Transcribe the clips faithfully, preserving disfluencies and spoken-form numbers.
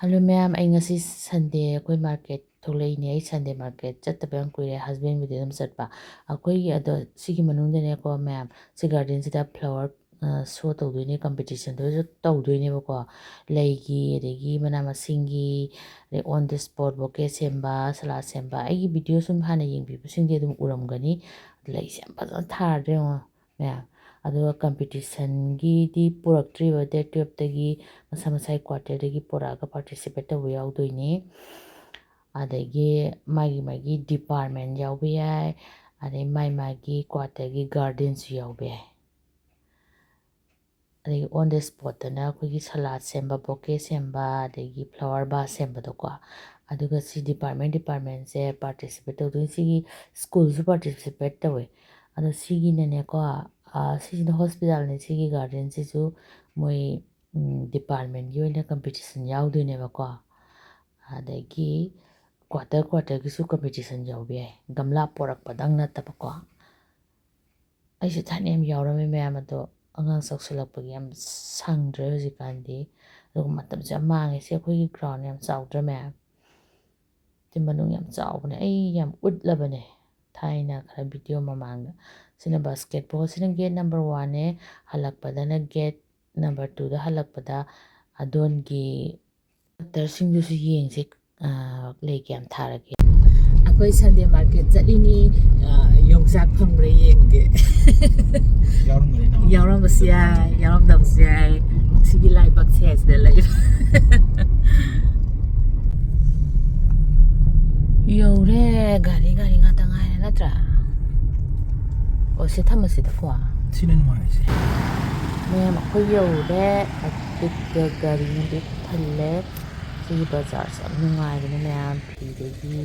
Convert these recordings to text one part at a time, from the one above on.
Hello ꯃꯌꯥꯝ, ꯑꯩ ꯉꯁꯤ Sunday ꯑꯩꯈꯣꯏ market ꯊꯣꯛꯂꯛꯏꯅꯦ꯫ ꯑꯩ Sunday market ꯆꯠꯇꯕ ꯌꯥꯝ ꯀꯨꯏꯔꯦ, husbandꯕꯨꯗꯤ ꯑꯗꯨꯝ ꯆꯠꯄ꯫ ꯑꯩꯈꯣꯏꯒꯤ ꯑꯗꯣ ꯁꯤꯒꯤ ꯃꯅꯨꯡꯗꯅꯦꯀꯣ ꯃꯌꯥꯝ, ꯁꯤ gardenꯁꯤꯗ flower show ꯇꯧꯗꯣꯏꯅꯦ, competitionꯗꯨꯁꯨ ꯇꯧꯗꯣꯏꯅꯦꯕꯀꯣ꯫ ꯂꯩꯒꯤ, ꯑꯗꯒꯤ ꯃꯅꯥ ꯃꯁꯤꯡꯒꯤ, ꯑꯗꯩ on the spot bouquet ꯁꯦꯝꯕ, salad ꯁꯦꯝꯕ꯫ ꯑꯩꯒꯤ video ꯁꯨꯝ ꯍꯥꯟꯅ ꯌꯦꯡꯕꯤꯕꯁꯤꯡꯗꯤ ꯑꯗꯨꯝ ꯎꯔꯝꯒꯅꯤ꯫ ꯂꯩꯁꯦ ꯌꯥꯝ ꯐꯖꯅ ꯊꯥꯔꯗ꯭ꯔꯥ ꯌꯦꯡꯉꯣ ꯃꯌꯥꯝ꯫ ꯑꯗꯨꯒ competitionꯒꯤꯗꯤ ꯄꯨꯔꯛꯇ꯭ꯔꯤꯕ, date twelveꯇꯒꯤ ꯃꯁꯥ ꯃꯁꯥꯒꯤ quarterꯗꯒꯤ ꯄꯨꯔꯛꯑꯒ participate ꯇꯧꯕ ꯌꯥꯎꯗꯣꯏꯅꯤ꯫ ꯑꯗꯒꯤ ꯃꯥꯒꯤ ꯃꯥꯒꯤ department ꯌꯥꯎꯕ ꯌꯥꯏ, ꯑꯗꯩ ꯃꯥꯒꯤ ꯃꯥꯒꯤ quarterꯒꯤ gardenꯁꯨ ꯌꯥꯎꯕ ꯌꯥꯏ꯫ ꯑꯗꯒꯤ on the spotꯇꯅ ꯑꯩꯈꯣꯏꯒꯤ salad ꯁꯦꯝꯕ, bouquet ꯁꯦꯝꯕ, ꯑꯗꯒꯤ flower vase ꯁꯦꯝꯕꯗꯣꯀꯣ꯫ ꯑꯗꯨꯒ ꯁꯤ department departmentꯁꯦ participate ꯇꯧꯗꯣꯏꯅꯤ꯫ ꯁꯤꯒꯤ schoolꯁꯨ participate ꯇꯧꯋꯦ꯫ ꯑꯗꯣ ꯁꯤꯒꯤꯅꯅꯦꯀꯣ, ꯑꯥ, ꯁꯤꯁꯤꯅ hospitalꯅꯦ꯫ ꯁꯤꯒꯤ gardenꯁꯤꯁꯨ ꯃꯣꯏ departmentꯀꯤ ꯑꯣꯏꯅ competition ꯌꯥꯎꯗꯣꯏꯅꯦꯕꯀꯣ꯫ ꯑꯗꯒꯤ quarter quarterꯒꯤꯁꯨ competition ꯌꯥꯎꯕ ꯌꯥꯏ, ꯒꯝꯂꯥ ꯄꯣꯔꯛꯄꯗꯪ ꯅꯠꯇꯕꯀꯣ꯫ ꯑꯩꯁꯨ ꯊꯥꯏꯅ ꯌꯥꯝ ꯌꯥꯎꯔꯝꯃꯦ ꯃꯌꯥꯝ, ꯑꯗꯣ ꯑꯉꯥꯡ ꯆꯥꯎꯁꯜꯂꯛꯄꯒꯤ ꯌꯥꯝ ꯁꯪꯗ꯭ꯔꯦ ꯍꯧꯖꯤꯛꯀꯥꯟꯗꯤ꯫ ꯑꯗꯨꯒ ꯃꯇꯝꯁꯨ ꯌꯥꯝ ꯃꯥꯡꯉꯦ꯫ ꯁꯤ ꯑꯩꯈꯣꯏꯒꯤ ground ꯌꯥꯝ ꯆꯥꯎꯗ꯭ꯔꯥ ꯃꯌꯥꯝ? ꯁꯤ ꯃꯅꯨꯡ ꯌꯥꯝ ꯆꯥꯎꯕꯅꯦ, ꯑꯩ ꯌꯥꯝ ꯎꯠꯂꯕꯅꯦ ꯊꯥꯏꯅ ꯈꯔ video ꯃꯃꯥꯡꯗ꯫ ꯁꯤꯅ basketball, ꯁꯤꯅ gate number oneꯅꯦ꯫ ꯍꯜꯂꯛꯄꯗꯅ gate number twoꯗ ꯍꯜꯂꯛꯄꯗ ꯑꯗꯣꯟꯒꯤ ꯗꯣꯛꯇꯔꯁꯤꯡꯗꯨꯁꯨ ꯌꯦꯡꯁꯦ, ꯑꯥ, ꯂꯩ ꯀꯌꯥꯝ ꯊꯥꯔꯒꯦ꯫ ꯑꯩꯈꯣꯏ Sunday market ꯆꯠꯂꯤꯅꯤ, ꯑꯥ, ꯌꯣꯡꯆꯥꯛ ꯐꯪꯕ꯭ꯔꯥ ꯌꯦꯡꯒꯦ꯫ ꯌꯥꯎꯔꯝꯒꯅꯤ ꯅꯪ꯫ ꯌꯥꯎꯔꯝꯕꯁꯨ ꯌꯥꯏ, ꯌꯥꯎꯔꯝꯗꯕꯁꯨ ꯌꯥꯏ꯫ ꯁꯤꯒꯤ ꯂꯥꯏꯕꯛꯁꯦ ꯁꯤꯗ ꯂꯩꯕ꯫ ꯌꯧꯔꯦ, ꯒꯥꯔꯤ, ꯒꯥꯔꯤ ꯉꯥꯛꯇ ꯉꯥꯏꯔꯦ ꯅꯠꯇ꯭ꯔꯥ? ꯑꯣ, ꯁꯤ ꯊꯝꯃꯁꯤꯗꯀꯣ꯫ ꯁꯤꯅ ꯅꯨꯡꯉꯥꯏꯔꯤꯁꯦ꯫ ꯃꯌꯥꯝ ꯑꯩꯈꯣꯏ ꯌꯧꯔꯦ, ꯑꯗꯨꯒ ꯒꯥꯔꯤꯅ ꯄꯤꯛ ꯊꯜꯂꯦ꯫ ꯁꯤꯒꯤ ꯕꯖꯥꯔꯁꯦ ꯌꯥꯝ ꯅꯨꯡꯉꯥꯏꯕꯅꯦ ꯃꯌꯥꯝ, ꯐꯤꯗꯒꯤ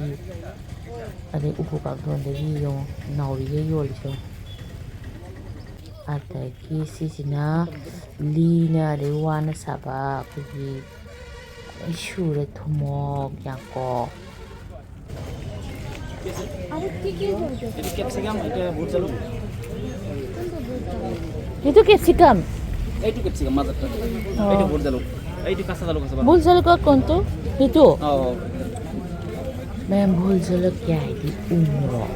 ꯑꯗꯩ ꯎꯄꯨ ꯀꯥꯡꯊꯣꯟꯗꯒꯤ ꯌꯦꯡꯉꯣ, ꯅꯥꯎꯔꯤꯒ ꯌꯣꯜꯂꯤꯁꯦ꯫ ꯑꯗꯒꯤ ꯁꯤꯁꯤꯅ ꯂꯤꯅ ꯑꯗꯩ ꯋꯥꯅ ꯁꯥꯕ ꯑꯩꯈꯣꯏꯒꯤ ꯂꯣꯏ ꯁꯨꯔꯦ, ꯊꯨꯝꯃꯣꯛ, ꯌꯥꯡꯀꯣꯛ꯫ এইটো capsicum, এইটো ভোট জালুক। এইটো capsicum। এইটো capsicum, মাজত। অ। এইটো ভোট জালুক। এইটো কাঁচা জালুক আছে, ভোল জালুক কোনটো? সেইটো? অ, অ। ꯃꯌꯥꯝ, ꯚꯣꯜ ꯖꯂꯛ ꯀꯌꯥ ꯍꯥꯏꯗꯤ ꯎ ꯃꯣꯔꯣꯛ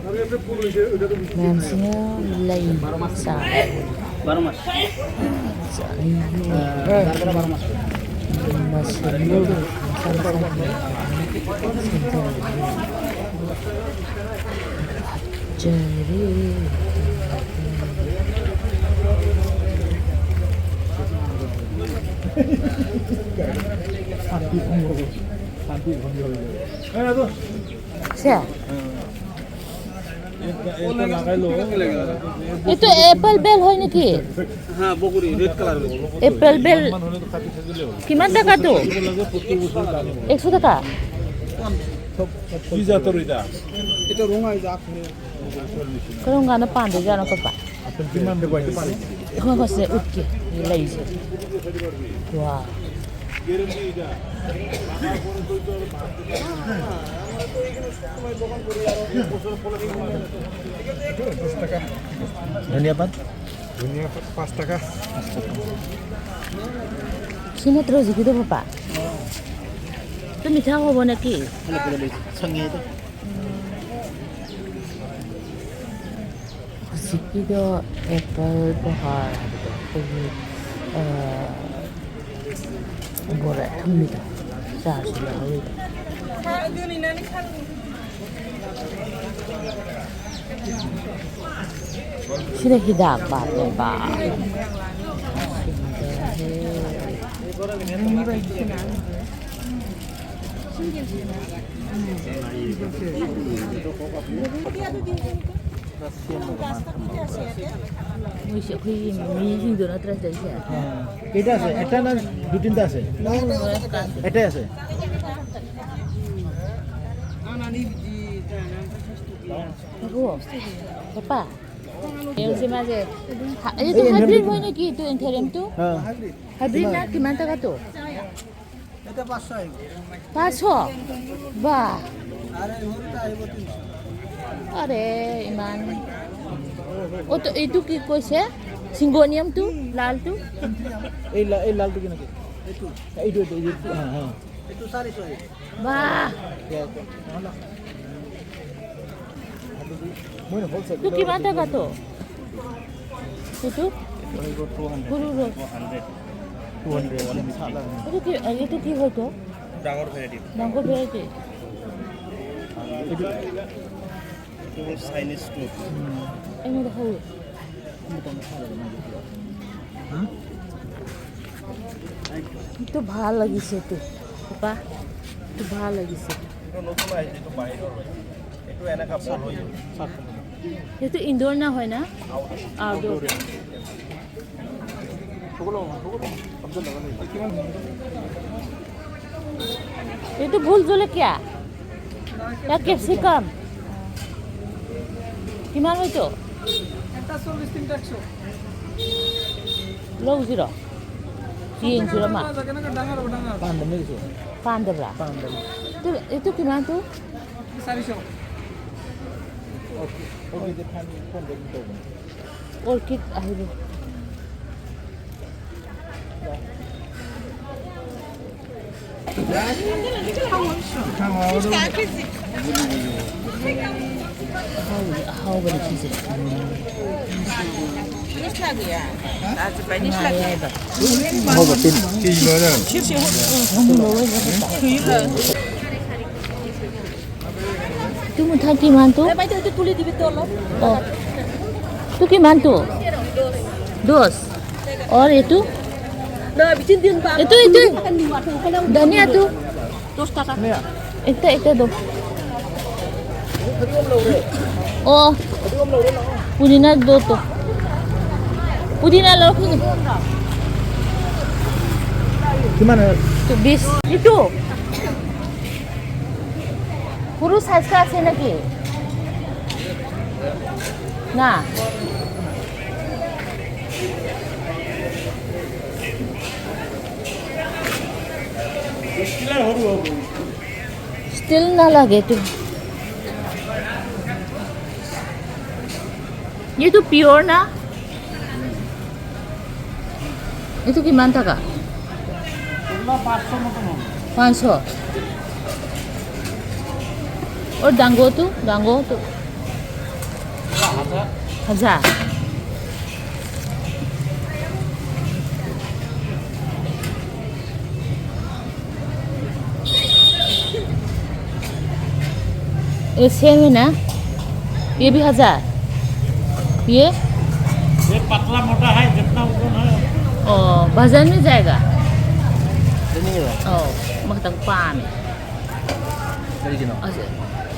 ꯃꯌꯥꯝꯁꯤꯅ ꯂꯩ ꯆꯥꯔ꯫ ꯕꯥꯔꯣ ꯃꯥꯁ꯫ ꯆꯥꯅꯤꯡꯉꯤ꯫ ꯑ, ꯕꯥꯔꯣ ꯃꯥꯁ꯫ ꯃꯁꯜ ꯃꯁꯥ ꯃꯁꯥꯒꯤ ꯁꯦꯝꯖꯕꯅꯤ꯫ ꯐꯖꯔꯦ꯫ ꯁꯦ? এইটো এপল বেল হয় নেকি? হ্যাঁ, বগুড়ি, রেড কালার। এপল বেল। কিমান টকাটো? একশ টকা। কি জাতৰ এইটো? এইটো ৰঙা, এই যে আখৰে। ꯀꯔꯝ ꯀꯥꯟꯗ ꯄꯥꯟꯗꯣꯏꯖꯥꯠꯅꯣ, ꯄꯄꯥ? ꯑꯩꯈꯣꯏ ꯉꯁꯤ ꯎꯠꯀꯦ, ꯂꯩꯁꯦ꯫ ꯋꯥ꯫ ধনিয়া পাত? ধনিয়া পাত পাঁচ টকা। ꯁꯤ ꯅꯠꯇ꯭ꯔꯣ ꯍꯧꯖꯤꯛꯀꯤꯗꯣ, ꯄꯄꯥ? ꯑꯗꯨ ꯃꯤꯊꯥ ꯍꯧꯕ ꯅꯠꯇꯦ꯫ ꯁꯪꯉꯦꯗ꯫ ꯍꯧꯖꯤꯛꯀꯤꯗꯣ ꯑꯦꯄꯜ ꯕꯣꯍꯥꯔ ꯍꯥꯏꯕꯗꯣ, ꯑꯩꯈꯣꯏꯒꯤ, ꯑ, ꯕꯣꯔꯥ ꯊꯨꯝꯕꯤꯗꯣ, ꯆꯥꯔꯁꯨ ꯌꯥꯎꯍꯧꯔꯤꯕ꯫ ꯁꯤꯗ ꯍꯤꯗꯥꯛ ꯀꯥꯞꯄꯦꯕ꯫ ꯃꯣꯏꯁꯦ ꯑꯩꯈꯣꯏꯒꯤ ꯃꯤꯁꯤꯡꯗꯣ ꯅꯠꯇ꯭ꯔꯥ ꯁꯤꯗꯩꯁꯦ? ꯑ, কেইটা আছে? এটা না দুই তিনটা আছে? এটাই আছে। ꯉꯥꯏꯈꯣ, ꯄꯄꯥ꯫ ꯌꯦꯡꯉꯨꯁꯦ ꯃꯥꯁꯦ꯫ ꯍꯥ, এইটো হাইব্ৰিড হয় নেকি? এইটো এন্থেৰিয়ামটো? হ্যাঁ। হাইব্ৰিড না কিমান টকাটো? এটা পাঁচশো আহিব। পাঁচশ? বাহ। আরে, সৰুটা আহিব তিনিশ। আৰে, ইমান। অ, তো এইটো কি কৈছে? চিংগোনিয়ামটো? লালটো? এই লা-, এই লালটো কেনেকে? এইটো, এইটো, এইটো, হা, হা। এইটো চাৰিশ। বাহ! দিয়া, দিয়া। নহয়, নহয়। এইটো কিমান টকা তো? এইটো? এইটো টু হাণ্ড্ৰেড। সৰু ৰস। Two hundred. এইটো কি, এইটো কি হয় তো? ডাঙৰ ভেৰাইটি। ডাঙৰ ভেৰাইটি। এইটো এইটো হ'ল চাইনিজ টোষ্ট। এনেকুৱা সৰু। এইটো ভাল লাগিছে এইটো। পাপা, এইটো ভাল লাগিছে। এইটো নতুন আহিছে, এইটো বাহিৰৰ হয়। এইটো এনেকা বল হৈ যায়। এইটো ইনডোৰ না হয় না? আউটডোৰ। এইটো ভোল জলকীয়া? ইয়াত কেপচিকাম। কিমান হয়তো? এটা চল্লিশ, তিনটা একশো। Log zero'. কি ইঞ্চুৰ আমাৰ? কেনেকে ডাঙৰ হ'ব, ডাঙৰ? পাণ্ডামে দিছোঁ। পাণ্ডাব্ৰা। পাণ্ডামে। এইটো, এইটো কিমানটো? চাৰিশ। অ'কে, অ'কে, যে ফান, ফান, ফান। অৰ্কিড আহিব। এইটো মুঠা কিমানটো? বাইদেউ, এইটো তুলি দিবি তো অলপ। অ। এইটো কিমানটো? দহ। অৰ এইটো? এইটো, এইটো। ধনিয়াটো? দহ টকা। এইটো, এইটো দহ। অ। পুদিনা দহ তো। পুদিনা লওক। কিমান হয়? বিশ। এইটো? সৰু চাইজটা আছে নেকি? না। ষ্টিল নালাগে এইটো। এইটো পিয়ৰ না? এইটো কিমান টকা? पाँच सौ। और डांगो तो, डांगो तो। हजार। ये सेम है ना? ये भी हजार। ये? ये पतला मोटा है, जितना वजन है। ओ, वजन में जाएगा? ꯂꯩꯅꯤꯡꯉꯤꯔꯣ? ꯑꯧ, ꯑꯃꯈꯛꯇꯪ ꯄꯥꯝꯃꯦ꯫ ꯀꯔꯤꯒꯤꯅꯣ? ꯑꯁ,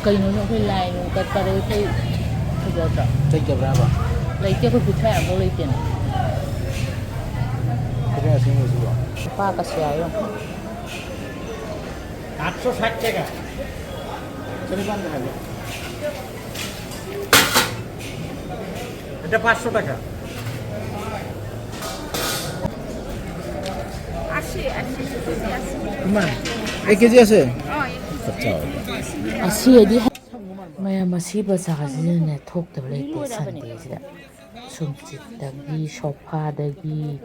ꯀꯩꯅꯣꯅꯦ, ꯑꯩꯈꯣꯏ ꯂꯥꯏ ꯅꯨꯡ ꯀꯠꯄꯗꯣ ꯑꯩꯈꯣꯏ ꯐꯖꯗ꯭ꯔꯣ? ꯂꯩꯇꯕ꯭ꯔꯥꯕ? ꯂꯩꯇꯦ, ꯑꯩꯈꯣꯏ ꯄꯤꯊ꯭ꯔꯥꯏ ꯑꯝꯐꯥꯎ ꯂꯩꯇꯦꯅ꯫ ꯈꯨꯗꯩ ꯑꯁꯦꯡꯕꯁꯤꯕꯣ? ꯂꯨꯄꯥ ꯀꯁꯤ ꯍꯥꯏꯌꯣ꯫ आठ सौ साठ टका। এটা পাঁচশো টাকা। ꯏꯃꯥ, ꯑꯩ ꯀꯦ ꯖꯤ ꯑꯁꯦ? ꯑꯁꯤ ꯍꯥꯏꯗꯤ ꯃꯌꯥꯝ ꯑꯁꯤ ꯕꯖꯥꯔꯁꯤꯗꯅꯦ ꯊꯣꯛꯇꯕ ꯂꯩꯇꯦ ꯁꯟꯗꯦꯁꯤꯗ꯫ ꯁꯨꯝꯆꯤꯠꯇꯒꯤ, ꯁꯣꯐꯥꯗꯒꯤ,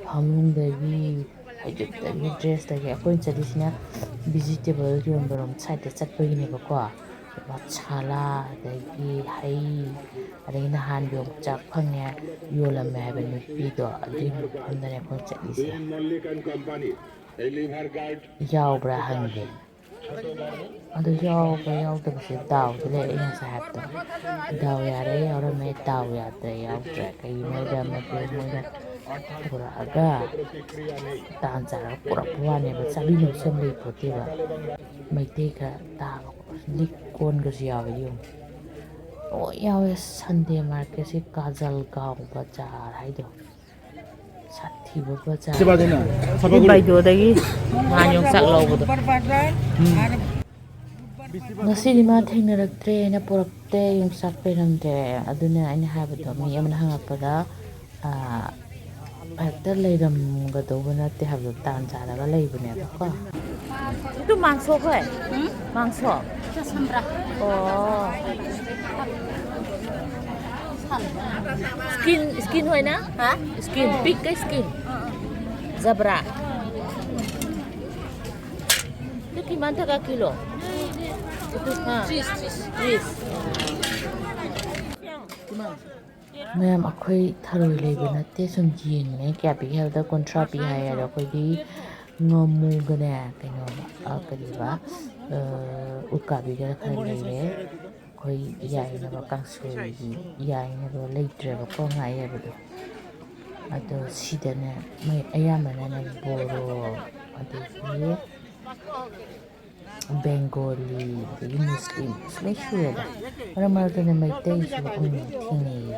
ꯐꯃꯨꯡꯗꯒꯤ, ꯍꯩꯖꯨꯞꯇꯒꯤ, ꯗ꯭ꯔꯦꯁꯇꯒꯤ꯫ ꯑꯩꯈꯣꯏꯅ ꯆꯠꯂꯤꯁꯤꯅ ꯚꯤꯖꯤꯇꯦꯕꯜ ꯌꯣꯟꯕꯔꯣꯝ ꯁꯥꯏꯠꯇ ꯆꯠꯄꯒꯤꯅꯦꯕꯀꯣ꯫ ꯃꯁꯥꯂꯥ, ꯑꯗꯒꯤ ꯍꯩ, ꯑꯗꯒꯤ ꯅꯍꯥꯟ ꯌꯣꯡꯆꯥꯛ ꯐꯪꯉꯦ, ꯌꯣꯜꯂꯝꯃꯦ ꯍꯥꯏꯕ ꯅꯨꯄꯤꯗꯣ, ꯑꯗꯨꯒꯤ ꯃꯐꯝꯗꯅꯦ ꯑꯩꯈꯣꯏꯅ ꯆꯠꯂꯤꯁꯦ꯫ ꯌꯥꯎꯕ꯭ꯔꯥ ꯍꯪꯒꯦ꯫ ꯑꯗꯨ ꯌꯥꯎꯕ ꯌꯥꯎꯗꯕꯁꯦ ꯗꯥꯎꯗ ꯂꯩ, ꯑꯩ ꯉꯁꯥꯏ ꯍꯥꯏꯕꯗꯣ꯫ ꯗꯥꯎ ꯌꯥꯔꯦ ꯌꯥꯎꯔꯝꯃꯦ, ꯗꯥꯎ ꯌꯥꯗ꯭ꯔꯦ ꯌꯥꯎꯗ꯭ꯔꯦ꯫ ꯀꯩꯒꯤꯅꯣ ꯍꯥꯏꯗ ꯃꯗꯨ ꯃꯣꯏꯅ ꯄꯨꯔꯛꯑꯒ ꯇꯥꯟ ꯆꯥꯔꯒ ꯄꯨꯔꯛꯄ ꯋꯥꯅꯦꯕ, ꯆꯥꯕꯤꯅꯕꯁꯨ ꯌꯥꯝ ꯂꯩꯄꯣꯠꯇꯦꯕ꯫ ꯃꯩꯇꯩ ꯈꯔ ꯇꯥꯕ ꯈꯣꯠꯄ, ꯂꯤꯛ ꯀꯣꯟꯒꯁꯨ ꯌꯥꯎꯋꯦ, ꯌꯦꯡꯉꯨ꯫ ꯂꯣꯏ ꯌꯥꯎꯋꯦ꯫ ꯁꯟꯗꯦ ꯃꯥꯔꯀꯦꯠꯁꯤ ꯀꯥꯖꯜꯒꯥꯎ ꯕꯖꯥꯔ ꯍꯥꯏꯗꯣ꯫ ꯁꯥꯊꯤꯕ ꯕꯖꯥꯔ꯫ ꯁꯤ ꯕꯥꯏꯗꯨꯅ? ꯁꯤ ꯕꯥꯏꯗꯣꯗꯒꯤ ꯅꯍꯥꯟ ꯌꯣꯡꯆꯥꯛ ꯂꯧꯕꯗꯣ꯫ ꯎꯝ꯫ ꯉꯁꯤꯗꯤ ꯃꯥ ꯊꯦꯡꯅꯔꯛꯇ꯭ꯔꯦꯅ ꯄꯨꯔꯛꯇꯦ, ꯌꯣꯡꯆꯥꯛ ꯂꯩꯔꯝꯗ꯭ꯔꯦ꯫ ꯑꯗꯨꯅ ꯑꯩꯅ ꯍꯥꯏꯕꯗꯣ, ꯃꯤ ꯑꯃꯅ ꯍꯪꯉꯛꯄꯗ, ꯑꯥ, ꯍꯦꯛꯇ ꯂꯩꯔꯝꯒꯗꯧꯕ ꯅꯠꯇꯦ ꯍꯥꯏꯕꯗꯣ, ꯇꯥꯟ ꯆꯥꯔꯒ ꯂꯩꯕꯅꯦꯕꯀꯣ꯫ ꯑꯗꯨ ꯃꯥꯡꯁꯣ ꯍꯣꯏ? ꯎꯝ? ꯃꯥꯡꯁꯣ? ꯑꯗꯨ ꯁꯝꯕ꯭ꯔꯥ? ꯑꯣ꯫ ꯁ꯭ꯀꯤꯟ, ꯁ꯭ꯀꯤꯟ ꯍꯣꯏꯅ? ꯍꯥ? ꯁ꯭ꯀꯤꯟ, ꯄꯤꯛꯀ ꯁ꯭ꯀꯤꯟ꯫ ꯑꯥ, ꯑꯥ꯫ ꯖꯕ꯭ꯔꯥ꯫ किमान तक का किलो? हाँ। तीस, तीस। तीस। ꯃꯌꯥꯝ, ꯑꯩꯈꯣꯏ ꯊꯔꯣꯏ ꯂꯩꯕ ꯅꯠꯇꯦ, ꯁꯨꯝ ꯌꯦꯡꯕꯅꯦ꯫ ꯀꯌꯥ ꯄꯤꯒꯦ ꯍꯥꯏꯕꯗ ꯀꯨꯟꯊ꯭ꯔꯥ ꯄꯤ ꯍꯥꯏꯌꯦ꯫ ꯑꯗꯣ ꯑꯩꯈꯣꯏꯗꯤ ꯉꯥꯃꯨꯒꯅꯦ, ꯀꯩꯅꯣꯒ, ꯑ, ꯀꯔꯤꯕ, ꯑ, ꯎꯀꯥꯕꯤꯒ ꯈꯔ ꯂꯩꯔꯦ꯫ ꯑꯩꯈꯣꯏ ꯌꯥꯏꯅꯕ, ꯀꯥꯡꯁꯣꯏꯒꯤ ꯌꯥꯏꯅꯕ ꯂꯩꯇ꯭ꯔꯦꯕꯀꯣ, ꯉꯥ ꯑꯌꯥꯏꯕꯗꯣ꯫ ꯑꯗꯣ ꯁꯤꯗꯅꯦ, ꯃꯣꯏ ꯑꯌꯥꯝꯕꯅꯅꯦ ꯕꯣꯔꯣ, ꯑꯗꯒꯤ ꯕꯦꯡꯒꯣꯂꯤ, ꯑꯗꯒꯤ ꯃꯨꯁꯂꯤꯝ, ꯂꯣꯏ ꯁꯨꯔꯦꯗ꯫ ꯃꯔꯛ ꯃꯔꯛꯇꯅ ꯃꯩꯇꯩꯁꯨ ꯑꯃꯨꯛ ꯊꯦꯡꯅꯩꯌꯦ꯫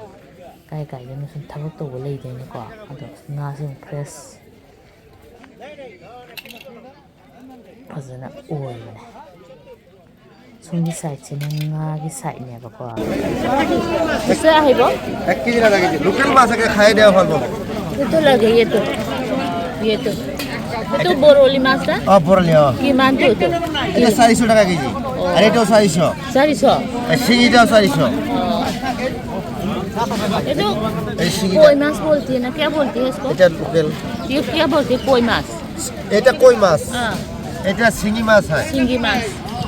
ꯀꯥꯏ ꯀꯥꯏꯗꯅꯣ ꯁꯨꯝ ꯊꯕꯛ ꯇꯧꯕ ꯂꯩꯗꯣꯏꯅꯤꯀꯣ꯫ ꯑꯗꯣ ꯉꯥꯁꯦ ꯑꯃꯨꯛ ꯐ꯭ꯔꯦꯁ ꯐꯖꯅ ꯑꯣꯏꯕꯅꯦ꯫ ꯁꯣꯝꯒꯤ ꯁꯥꯏꯠꯁꯤꯅ ꯉꯥꯒꯤ ꯁꯥꯏꯠꯅꯦꯕꯀꯣ꯫ Ese আহিব। এক কেজি লাগা কেজি। লোকেল মাছ একে খাই দেওয়া ভালো। এইটো লাগে, এইটো। এইটো। এইটো বৰালি মাছ না? অ, বৰালি, অ। কিমানটো এইটো? এটা চাৰিশ টাকা কেজি। অ। আৰু এইটো চাৰিশ। চাৰিশ? এই শিঙিটাও চাৰিশ। অ। এইটো এই শিঙিটা। কই মাছ বলতে না? কিয়া বলতে হ্যায় ইসকো? এটা লোকেল। ইয়ে কিয়া বলতে হ্যায়? কই মাছ? এটা কই মাছ। অ। এটা শিঙি মাছ হয়। শিঙি মাছ।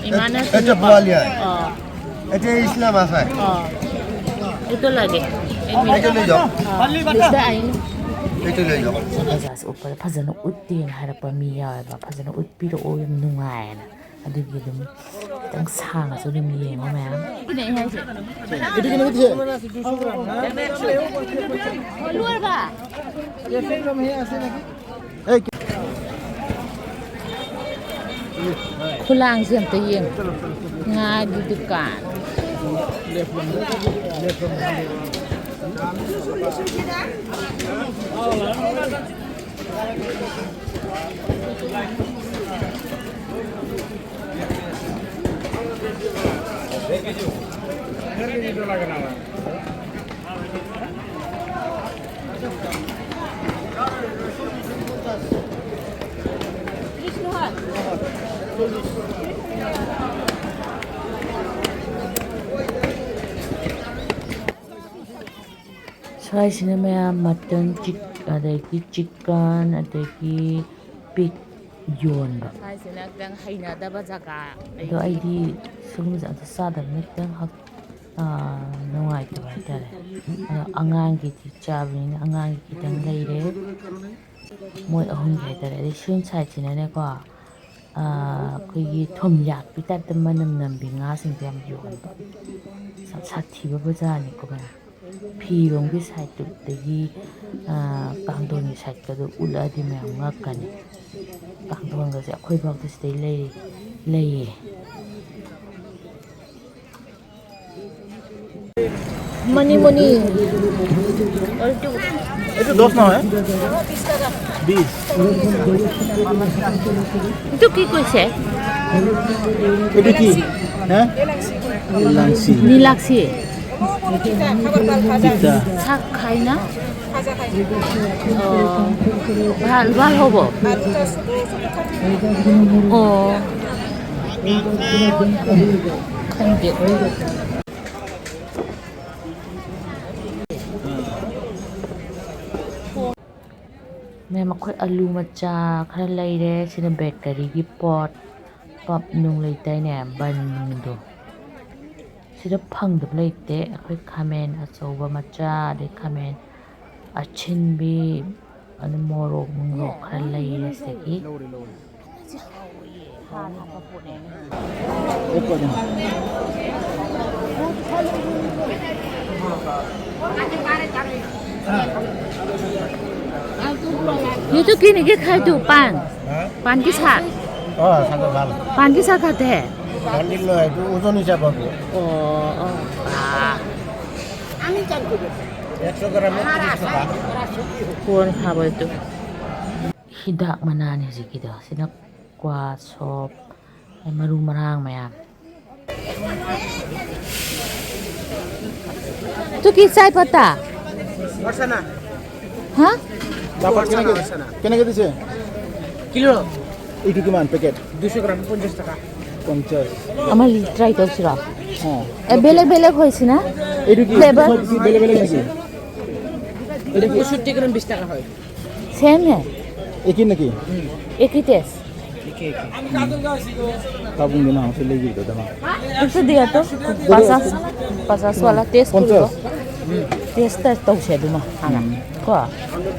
ইমানে এটা বৰালি হয়। অ। এটা ইছলা মাছ হয়। ꯑꯣ꯫ ꯑꯩꯗꯣ ꯂꯥꯛꯑꯦ꯫ ꯑꯩꯗꯣ ꯂꯩꯌꯣ꯫ ꯑꯣ꯫ ꯂꯤꯁꯇ ꯑꯩꯅ ꯑꯩꯗꯣ ꯂꯩꯌꯣ꯫ ꯕꯖꯥꯔꯁꯦ ꯎꯠꯄꯗ ꯐꯖꯅ ꯎꯠꯇꯦꯅ ꯍꯥꯏꯔꯛꯄ ꯃꯤ ꯌꯥꯎꯋꯦꯕ꯫ ꯐꯖꯅ ꯎꯠꯄꯤꯔꯛꯑꯣ, ꯌꯥꯝ ꯅꯨꯡꯉꯥꯏꯌꯦꯅ꯫ ꯑꯗꯨꯒꯤ ꯑꯗꯨꯝ ꯈꯤꯇꯪ ꯁꯥꯡꯉꯁꯨ ꯑꯗꯨꯝ ꯌꯦꯡꯉꯣ ꯃꯌꯥꯝ꯫ ꯑꯗꯨꯒꯤ ꯅꯠꯇꯦ꯫ ꯑꯣ, ꯂꯣꯏꯔꯕ? ꯈꯨꯂꯥꯡꯁꯦ ꯑꯝꯇ ꯌꯦꯡꯉꯨ꯫ ꯉꯥꯒꯤ ꯗꯨꯀꯥꯟ꯫ ꯁ꯭ꯋꯥꯏꯁꯤꯅ ꯃꯌꯥꯝ ꯃꯇꯟ, ꯆꯤꯛ-, ꯑꯗꯒꯤ ꯆꯤꯛꯀꯟ, ꯑꯗꯒꯤ ꯄꯤꯛ, ꯌꯣꯟꯕ꯫ ꯁ꯭ꯋꯥꯏꯁꯤꯅ ꯈꯤꯇꯪ ꯍꯩꯅꯗꯕ ꯖꯒꯥ꯫ ꯑꯗꯣ ꯑꯩꯗꯤ ꯁꯤꯒꯨꯝꯕꯁꯦ ꯑꯝꯇ ꯆꯥꯗꯕꯅꯤꯅ ꯈꯤꯇꯪ ꯍꯛ-, ꯑꯥ, ꯅꯨꯡꯉꯥꯏꯇꯕ ꯍꯥꯏꯇꯥꯔꯦ꯫ ꯑꯗꯣ ꯑꯉꯥꯡꯒꯤꯗꯤ ꯆꯥꯕꯅꯤꯅ ꯑꯉꯥꯡꯒꯤ ꯈꯤꯇꯪ ꯂꯩꯔꯦ꯫ ꯃꯣꯏ ꯑꯍꯨꯝꯒꯤ ꯍꯥꯏꯇꯥꯔꯦ꯫ ꯑꯗꯩ ꯁꯣꯝ ꯁꯥꯏꯠꯁꯤꯅꯅꯦꯀꯣ, ꯑꯥ, ꯑꯩꯈꯣꯏꯒꯤ ꯊꯨꯝ ꯌꯥꯛꯄꯤ ꯇꯥꯏꯞꯇ ꯃꯅꯝ ꯅꯝꯕꯤ ꯉꯥꯁꯤꯡꯗꯣ ꯌꯥꯝ ꯌꯣꯟꯕ꯫ ꯌꯥꯝ ꯁꯥꯊꯤꯕ ꯕꯖꯥꯔꯅꯤꯀꯣ ꯃꯌꯥꯝ꯫ ꯐꯤꯔꯣꯝꯒꯤ ꯁꯥꯏꯠꯇꯨꯗꯒꯤ, ꯑꯥ, ꯀꯥꯡꯊꯣꯟꯒꯤ ꯁꯥꯏꯠꯀꯗꯣ ꯎꯠꯂꯛꯑꯗꯤ ꯃꯌꯥꯝ ꯉꯛꯀꯅꯤ꯫ ꯀꯥꯡꯊꯣꯟꯒꯁꯦ ꯑꯩꯈꯣꯏꯐꯥꯎꯗ ꯁꯤꯗꯩ ꯂꯩ-, ꯂꯩꯌꯦ꯫ ꯃꯅꯤ ꯃꯅꯤ꯫ এইটো দহ নহয়, বিশ। এইটো কি কৈছে? এইটো কি? হা? নীলাংশী। নীলাংশী। তিতা। শাক খাই না? অ, ভাল, ভাল হ'ব। অ। Thank you. ꯃꯦꯝ, ꯑꯩꯈꯣꯏ ꯑꯂꯨ ꯃꯆꯥ ꯈꯔ ꯂꯩꯔꯦ꯫ ꯁꯤꯅ ꯕꯦꯀꯔꯤꯒꯤ ꯄꯣꯠ, ꯄꯞ ꯅꯨꯡ ꯂꯩꯇꯥꯏꯅꯦ, ꯕꯟ ꯅꯨꯡꯗꯣ꯫ ꯁꯤꯗ ꯐꯪꯗꯕ ꯂꯩꯇꯦ꯫ ꯑꯩꯈꯣꯏ ꯈꯥꯃꯦꯟ ꯑꯆꯧꯕ ꯃꯆꯥ, ꯑꯗꯩ ꯈꯥꯃꯦꯟ ꯑꯁꯤꯟꯕꯤ, ꯑꯗꯨ ꯃꯣꯔꯣꯛ ꯅꯨꯡꯂꯣꯛ ꯈꯔ ꯂꯩꯔꯦ ꯁꯤꯗꯒꯤ꯫ ये तो किन के खाए तू पान? हाँ? पान के साथ? हाँ, खाते ভাল। पान के साथ खाते हैं? পান দিল নহয়, এইটো ওজন হিচাপ হ'ব। ꯑꯣ, ꯑꯣ꯫ ꯑꯥ꯫ একশো গ্রামে ত্রিশ টাকা। ꯀꯣꯟ ꯐꯥꯕꯗꯨ꯫ ꯍꯤꯗꯥꯛ ꯃꯅꯥꯅꯤ ꯍꯧꯖꯤꯛꯀꯤꯗꯣ꯫ ꯁꯤꯅ ꯀ꯭ꯋꯥ, ꯁꯣꯞ, ꯃꯔꯨ ꯃꯔꯥꯡ ꯃꯌꯥꯝ꯫ ꯇꯨ ꯀꯤ ꯆꯥꯏ ꯄꯠꯇꯥ? ꯍꯥ? চাহপাত কেনেকে, কেনেকে দিছে? কিলো? এইটো কিমান পেকেট? দুইশ গ্ৰাম, পঞ্চাশ টকা। পঞ্চাশ। আমাৰ লি-, ট্ৰাই কৰিছিলা? অ। এ, বেলেগ বেলেগ হৈছে না? এইটো কি? ফ্লেভাৰ? চব কি বেলেগ বেলেগ নেকি? এইটো পঁয়ষষ্ঠি গ্ৰাম বিশ টকা হয়। ছেম হে? ꯑꯦꯀꯤ ꯅꯀꯤ? ꯑꯦꯀꯤ ꯇꯦꯁ꯫ ꯀꯥꯕꯨꯡꯒꯤ ꯅꯍꯥꯟꯁꯨ ꯂꯩꯈꯤꯕꯗꯣ ꯗꯃꯥ꯫ ꯑꯗꯨꯗꯤ ꯑꯗꯨꯝ ꯄꯆꯥꯁ, ꯄꯆꯥꯁ ꯋꯥꯂꯥ ꯇꯦꯁ ꯄꯨꯔꯤꯕꯣ? ꯇꯦꯁ ꯇ-, ꯇꯧꯁꯦ ꯑꯗꯨꯃ ꯍꯥꯟꯅ꯫ ꯀꯣ?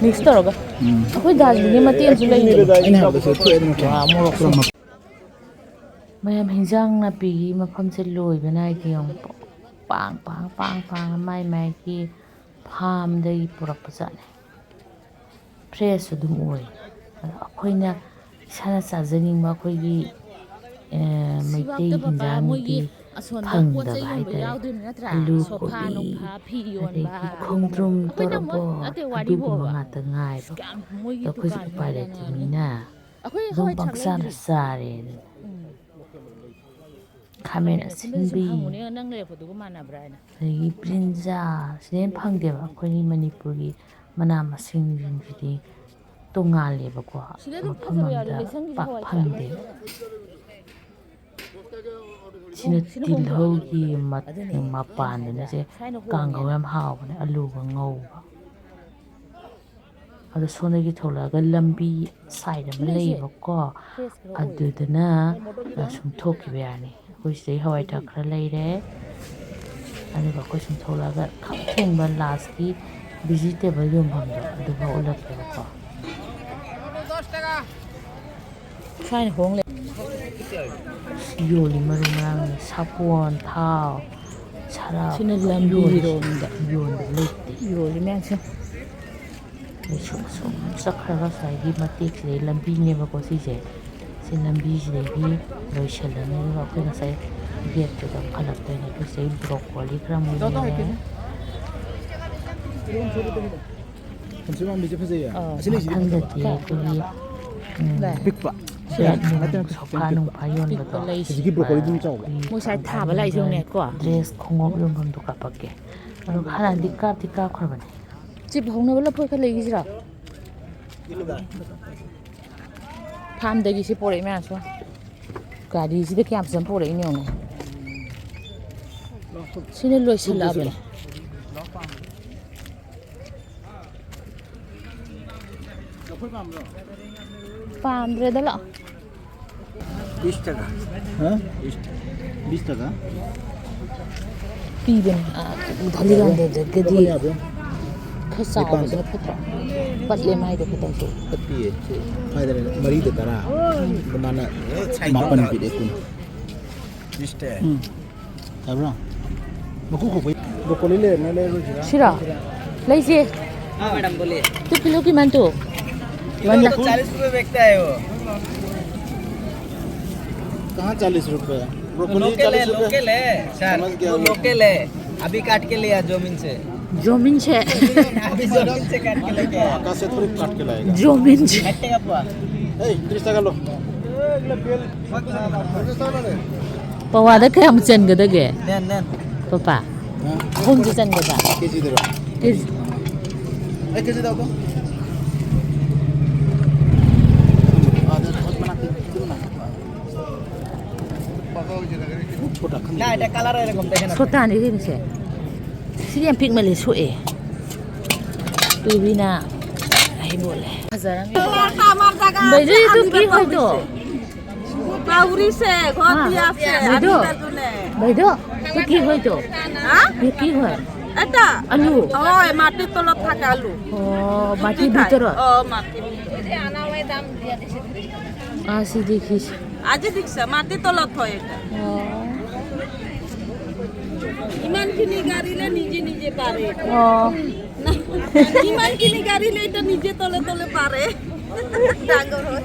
ꯃꯤꯛꯁ ꯇꯧꯔꯒ꯫ ꯑꯩꯈꯣꯏ ꯗꯥꯔꯖꯤꯂꯤꯡꯒꯤ ꯃꯇꯦꯛ ꯑꯃꯁꯨ ꯂꯩꯕꯅꯦ꯫ ꯑꯩꯅ ꯍꯥꯏꯕꯗꯁꯨ ꯊꯣꯛꯑꯦꯗꯅ꯫ ꯃꯣꯔꯣꯛꯁꯨ꯫ ꯃꯌꯥꯝ ꯍꯤꯟꯖꯥꯡ ꯅꯥꯄꯤꯒꯤ ꯃꯐꯝꯁꯦ ꯂꯣꯏꯕ ꯅꯥꯏꯗꯦ ꯌꯦꯡꯉꯨ꯫ ꯄꯥꯡ ꯄꯥꯡ ꯄꯥꯡ ꯄꯥꯡ ꯃꯥꯏ ꯃꯥꯏꯒꯤ ꯐꯥꯝꯗꯒꯤ ꯄꯨꯔꯛꯄ ꯖꯥꯠꯅꯤ꯫ ꯐ꯭ꯔꯦꯁꯁꯨ ꯑꯗꯨꯝ ꯑꯣꯏ꯫ ꯑꯗꯣ ꯑꯩꯈꯣꯏꯅ ꯏꯁꯥꯅ ꯆꯥꯖꯅꯤꯡꯕ ꯑꯩꯈꯣꯏꯒꯤ, ꯑ, ꯃꯩꯇꯩ ꯍꯤꯟꯖꯥꯡꯗꯤ ꯐꯪꯗꯕ ꯍꯥꯏꯇꯥꯔꯦ꯫ ꯑꯂꯨ, ꯀꯣꯕꯤ, ꯑꯗꯒꯤ ꯈꯣꯡꯗ꯭ꯔꯨꯝ ꯇꯣꯔꯕꯣꯠ, ꯑꯗꯨꯒꯨꯝꯕ ꯉꯥꯛꯇ ꯉꯥꯏꯔꯦ꯫ ꯑꯗꯣ ꯑꯩꯈꯣꯏꯁꯨ ꯎꯄꯥꯏ ꯂꯩꯇ꯭ꯔꯕꯅꯤꯅ ꯑꯗꯨꯝ ꯄꯪꯆꯥꯗ ꯆꯥꯔꯦ꯫ ꯈꯥꯃꯦꯟ ꯑꯁꯤꯟꯕꯤ, ꯑꯗꯒꯤ ꯕ꯭ꯔꯤꯟꯖꯥꯜ, ꯁꯤꯗꯩ ꯍꯦꯟꯅ ꯐꯪꯗꯦꯕ꯫ ꯑꯩꯈꯣꯏꯒꯤ ꯃꯅꯤꯄꯨꯔꯒꯤ ꯃꯅꯥ ꯃꯁꯤꯡꯁꯤꯡꯁꯤꯗꯤ ꯇꯣꯡꯉꯥꯜꯂꯦꯕꯀꯣ, ꯃꯐꯝ ꯑꯃꯗ ꯄꯥꯛ ꯐꯪꯗꯦꯕ꯫ ꯁꯤꯅ ꯇꯤꯜꯍꯧꯒꯤ ꯃ-, ꯃꯄꯥꯟꯗꯨꯅ ꯁꯦ ꯀꯥꯡꯍꯧ ꯌꯥꯝ ꯍꯥꯎꯕꯅꯦ, ꯑꯂꯨꯒ ꯉꯧꯕ꯫ ꯑꯗꯣ ꯁꯣꯝꯗꯒꯤ ꯊꯣꯛꯂꯛꯑꯒ ꯂꯝꯕꯤ ꯁꯥꯏꯗ ꯑꯃ ꯂꯩꯌꯦꯕꯀꯣ, ꯑꯗꯨꯗꯅ ꯁꯨꯝ ꯊꯣꯛꯈꯤꯕ ꯌꯥꯔꯅꯤ꯫ ꯑꯩꯈꯣꯏ ꯁꯤꯗꯩ ꯍꯋꯥꯏ ꯊ꯭ꯔꯥꯛ ꯈꯔ ꯂꯩꯔꯦ, ꯑꯗꯨꯒ ꯑꯩꯈꯣꯏ ꯁꯨꯝ ꯊꯣꯛꯂꯛꯑꯒ ꯈ꯭ꯋꯥꯏ ꯊꯦꯡꯕ ꯂꯥꯁꯀꯤ ꯚꯤꯖꯤꯇꯦꯕꯜ ꯌꯣꯟꯐꯝꯗꯣ ꯑꯗꯨꯐꯥꯎ ꯎꯠꯂꯛꯀꯦꯕꯀꯣ꯫ ꯁ꯭ꯋꯥꯏꯅ ꯍꯣꯡ ꯂꯩ꯫ ꯌꯣꯜꯂꯤ ꯃꯔꯨ ꯃꯔꯥꯡ, ꯁꯥꯄꯣꯟ, ꯊꯥꯎ, ꯁꯔꯞ ꯁꯤꯅ ꯌꯣꯜꯂꯤ꯫ ꯂꯝꯕꯤꯔꯣꯝꯗ꯫ ꯌꯣꯟꯕ ꯂꯩꯇꯦ꯫ ꯌꯣꯜꯂꯤ ꯃꯌꯥꯝꯁꯦ꯫ ꯑꯗꯩ ꯁꯨꯝ ꯁꯨꯝ ꯆꯠꯈ꯭ꯔꯒ ꯉꯁꯥꯏꯒꯤ ꯃꯇꯦꯛꯁꯤꯗꯩ ꯂꯝꯕꯤꯅꯦꯕꯀꯣ ꯁꯤꯁꯦ꯫ ꯁꯤ ꯂꯝꯕꯤꯁꯤꯗꯒꯤ ꯂꯣꯏꯁꯤꯜꯂꯅꯤ꯫ ꯑꯗꯨꯒ ꯑꯩꯈꯣꯏ ꯉꯁꯥꯏ ꯒꯦꯠꯇꯨꯗ ꯑꯃꯨꯛ ꯍꯜꯂꯛꯇꯣꯏꯅꯦ꯫ ꯑꯩꯈꯣꯏ ꯁꯤꯗꯩ ꯕ꯭ꯔꯣꯀꯣꯂꯤ ꯈꯔ ꯑꯃꯨꯛ ꯂꯩꯔꯦ꯫ ꯄꯨꯟꯁꯤ ꯃꯥꯟꯕꯤꯁꯦ ꯐꯖꯩꯌꯦ꯫ ꯑꯥ꯫ ꯑꯁꯤ ꯂꯩꯁꯤꯗꯤ ꯐꯖꯕ꯫ ꯃꯊꯪꯗꯗꯤ ꯑꯩꯈꯣꯏꯒꯤ, ꯎꯝ, ꯂꯩ꯫ ꯄꯤꯛꯄ꯫ ꯕꯦꯠ ꯅꯨꯡ, ꯁꯣꯐꯥ ꯅꯨꯡꯐꯥ ꯌꯣꯟꯕꯗꯣ, ꯄꯤꯛꯄ ꯂꯩꯁꯤ꯫ ꯍꯧꯖꯤꯛꯀꯤ ꯕ꯭ꯔꯣꯀꯣꯂꯤꯗꯨ ꯑꯗꯨꯝ ꯆꯥꯎꯕ꯫ ꯃꯣꯏ ꯁ꯭ꯋꯥꯏ ꯊꯥꯕ ꯂꯥꯛꯏꯁꯦ ꯌꯦꯡꯉꯨꯅꯦ ꯀꯣ꯫ ꯗ꯭ꯔꯦꯁ ꯈꯣꯡꯎꯞ ꯌꯣꯟꯐꯝꯗꯣ ꯀꯥꯞꯄꯛꯀꯦ꯫ ꯑꯗꯣ ꯍꯥꯟꯅꯗꯤ ꯀꯥꯞꯇꯤ ꯀꯥꯞꯈ꯭ꯔꯕꯅꯦ꯫ ꯆꯤꯞ ꯍꯧꯅꯕ ꯂꯐꯣꯏ ꯈꯔ ꯂꯩꯈꯤꯁꯤꯔꯣ? ꯐꯥꯝꯗꯒꯤ ꯁꯤ ꯄꯣꯔꯛꯏ ꯃꯌꯥꯝꯁꯨ꯫ ꯒꯥꯔꯤꯁꯤꯗ ꯀꯌꯥꯝ ꯐꯖꯅ ꯄꯣꯔꯛꯏꯅꯣ ꯌꯦꯡꯉꯨꯅꯦ꯫ ꯁꯤꯅ ꯂꯣꯏꯁꯤꯜꯂꯛꯑꯕꯅꯦ꯫ ꯄꯥꯝꯗ꯭ꯔꯦꯗ, ꯂꯥꯛꯑꯣ꯫ ꯕꯤꯁ ꯇꯀꯥ꯫ ꯍꯥ? ꯕꯤꯁ ꯇꯀꯥ꯫ ꯄꯤꯕꯅꯦ꯫ ꯑꯥ, ꯎ ꯊꯥꯂꯤꯒꯥꯟꯗꯗꯒꯗꯤ ꯈꯔ ꯆꯥꯎꯕꯁꯤꯅ ꯐꯠꯇ꯭ꯔꯣ? ꯄꯠꯂꯦ ꯃꯥꯏꯗꯣ ꯈꯤꯇꯪꯁꯨ꯫ ꯄꯠꯄꯤꯌꯦ꯫ ꯁꯤ ꯁ꯭ꯋꯥꯏꯗꯅ ꯃꯔꯤꯗ ꯇꯔꯥ꯫ ꯑꯗꯣ ꯃꯥꯅ ꯃꯥꯄꯟ ꯄꯤꯔꯛꯑꯦ ꯀꯨꯟ꯫ ꯕꯤꯁ ꯇꯀꯥ꯫ ꯎꯝ꯫ ꯇꯥꯕ꯭ꯔꯣ? ꯃꯀꯨ ꯈꯣꯛꯄ ꯕ꯭ꯔꯣꯀꯣꯂꯤ ꯂꯩꯔꯝꯃꯦ, ꯂꯩꯔꯣꯏꯁꯤꯔꯥ? ꯁꯤꯔꯣ? ꯂꯩꯁꯦ꯫ हाँ मैडम, बोलिए। ꯇꯨ ꯀꯤꯂꯣ ꯀꯤꯃꯥꯟ ꯇꯨ? किलो तो चालीस रुपए बिकता है वो। कहाँ चालीस रुपए? ब्रोकोली लोकल है, चालीस रुपए। लोकल है सर, समझ गया वो वो। लोकल है। अभी काट के लिया जमीन से। ꯖꯣꯃꯤꯟꯁꯦ꯫ अभी जमीन से काट के लेके आया। आकाश से थोड़ी काट के लाएगा। ꯖꯣꯃꯤꯟꯁꯦ꯫ हट्टे का पुआ। ए, तीस टका लो। ꯄꯋꯥꯗ ꯀꯌꯥꯝ ꯆꯟꯒꯗꯒꯦ? नैन नैन। ꯄꯄꯥ, हाँ, ꯑꯍꯨꯝꯁꯦ ꯆꯟꯒꯗ꯭ꯔꯥ? केजी दे दो। ꯀꯦꯖꯤ꯫ एक केजी दो तो। आधा बहुत बना, कितना बना? छोटा खंड। না, এটা কালার এরকম, দেখেন আপনি। ꯁꯣꯇꯥꯅꯤ ꯀꯩꯅꯣꯁꯦ꯫ ꯁꯤꯗꯤ ꯌꯥꯝ ꯄꯤꯛꯃꯜꯂꯦ, ꯁꯣꯛꯑꯦ꯫ ꯇꯨꯕꯤꯅ ꯑꯩ ꯕꯣꯜꯂꯦ꯫ ꯐꯖꯔꯝꯃꯦ꯫ আমাৰ জাগা আছে, বাইদেউ, এইটো আমি কি বেতন হয়তো? দিছে। পাউৰিছে, ঘৰ হা। দিয়া আছে, বাইদেউ। আনিবা যোনে। বাইদেউ, এইটো কি হয়তো? হা? এইটো কি হয়? এটা? আলু? হয়, মাটিৰ তলত থাকে আলু। অ, মাটিৰ খায়। ভিতৰত? অ, মাটিৰ ভিতৰত। আজি দেখিছো। আজি দেখিছা, মাটিৰ তলত হয় এটা। অ। ইমানখিনি গাড়ীলে নিজে নিজে পাৰে। অ। ইমানখিনি গাড়ীলে এতিয়া নিজে তলে তলে পাৰে। ডাঙৰ হয়।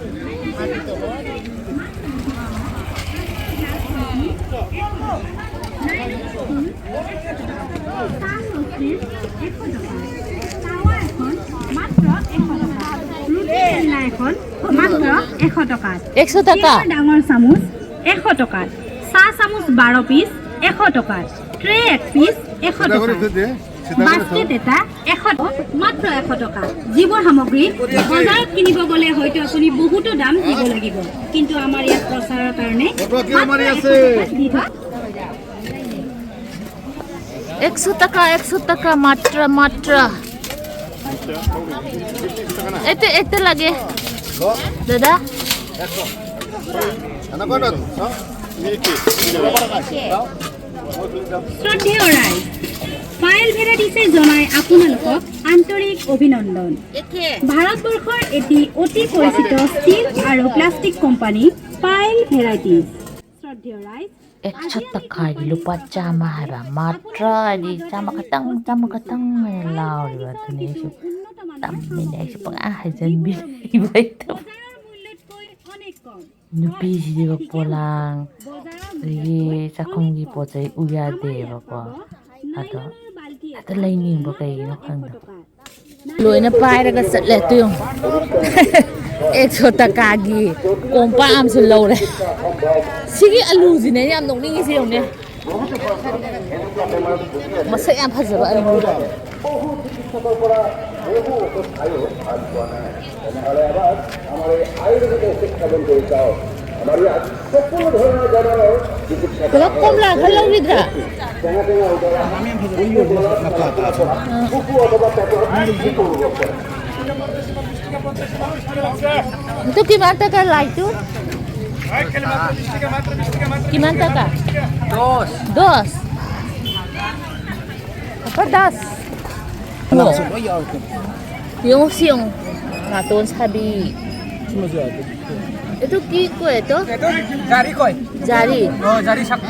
এখন মাত্ৰ এশ টকাত। একশ টাকা। ডাঙৰ চামুচ এশ টকাত। চাহ চামুচ বাৰ পিচ এশ টকাত। ট্ৰে এক পিচ এশ টকাত। বাস্কেট এটা এশ, মাত্ৰ এশ টকা। যিবোৰ সামগ্ৰী বজাৰত কিনিব গ'লে হয়তো আপুনি বহুতো দাম দিব লাগিব, কিন্তু আমাৰ ইয়াত প্ৰচাৰৰ কাৰণে মাত্ৰ এশ টকাত দি থোৱা একশ টাকা, একশ টাকা মাত্র, মাত্র। এতে, এতে লাগে। দাদা। শ্ৰদ্ধেয় ৰাইজ, পায়েল ভেৰাইটিছে জনায় আপোনালোকক আন্তৰিক অভিনন্দন। ভাৰতবৰ্ষৰ এটি অতি পৰিচিত ষ্টীল আৰু প্লাষ্টিক কোম্পানী পায়েল ভেৰাইটিজ। শ্ৰদ্ধেয় ৰাইজ, ꯑꯦꯛꯁ ꯇꯀꯥꯒꯤ ꯂꯨꯄꯥ ꯆꯥꯝꯃ ꯍꯥꯏꯕ, ꯃꯥꯇ꯭ꯔ ꯍꯥꯏꯗꯤ ꯆꯥꯝꯃ ꯈꯛꯇꯪ, ꯆꯥꯝꯃ ꯈꯛꯇꯪ ꯍꯥꯏꯅ ꯂꯥꯎꯔꯤꯕ ꯑꯗꯨꯅꯤ꯫ ꯑꯩꯁꯨ ꯇꯝꯃꯤꯅꯦ, ꯑꯩꯁꯨ ꯄꯪꯍꯥꯏ ꯍꯥꯏꯖꯟꯕꯤꯔꯤꯕ ꯍꯦꯛꯇ꯫ ꯅꯨꯄꯤꯁꯤꯗꯤꯕ ꯄꯣꯂꯥꯡ, ꯑꯗꯒꯤ ꯆꯥꯛꯈꯨꯝꯒꯤ ꯄꯣꯠ ꯆꯩ ꯎ ꯌꯥꯗꯦꯕꯀꯣ꯫ ꯑꯗꯣ ꯍꯦꯛꯇ ꯂꯩꯅꯤꯡꯕ ꯀꯩꯒꯤꯅꯣ ꯈꯪꯗꯦ꯫ ꯂꯣꯏꯅ ꯄꯥꯏꯔꯒ ꯆꯠꯂꯦ꯫ ꯇꯨ ꯌꯦꯡꯉꯨ꯫ ꯑꯦꯛꯁꯣ ꯇꯀꯥꯒꯤ ꯀꯣꯝꯄꯥꯛ ꯑꯃꯁꯨ ꯂꯧꯔꯦ꯫ ꯁꯤꯒꯤ ꯑꯂꯨꯁꯤꯅꯦ ꯌꯥꯝ ꯅꯣꯛꯅꯤꯡꯉꯤꯁꯦ ꯌꯦꯡꯉꯨꯅꯦ꯫ ꯃꯁꯛ ꯌꯥꯝ ꯐꯖꯕ ꯑꯂꯨ꯫ ꯄꯨꯂꯞ ꯀꯣꯝꯂꯥ ꯈꯔ ꯂꯧꯈꯤꯗ꯭ꯔꯥ? ꯑꯗꯨ ꯀꯤꯃꯥꯟ ꯇꯀꯥ ꯂꯥꯏꯇꯨ? ꯀꯤꯃꯥꯟ ꯇꯀꯥ? ꯗꯣꯁ꯫ ꯗꯣꯁ? ꯑꯐꯔ ꯗꯥꯁ꯫ ꯀꯅꯥꯁꯨ ꯂꯣꯏ ꯌꯥꯎꯔꯛꯇꯣꯏꯅꯤ꯫ ꯌꯦꯡꯉꯨ ꯁꯤ ꯌꯦꯡꯉꯨ꯫ ꯅꯥꯇꯣꯟ ꯁꯥꯕꯤ꯫ ꯁꯤꯃꯁꯨ ꯌꯥꯎꯔꯛꯇꯣꯏꯅꯤ꯫ এইটো কি কয় এইটো? এইটো জাৰি কয়। জাৰি। অ, জাৰি শাক।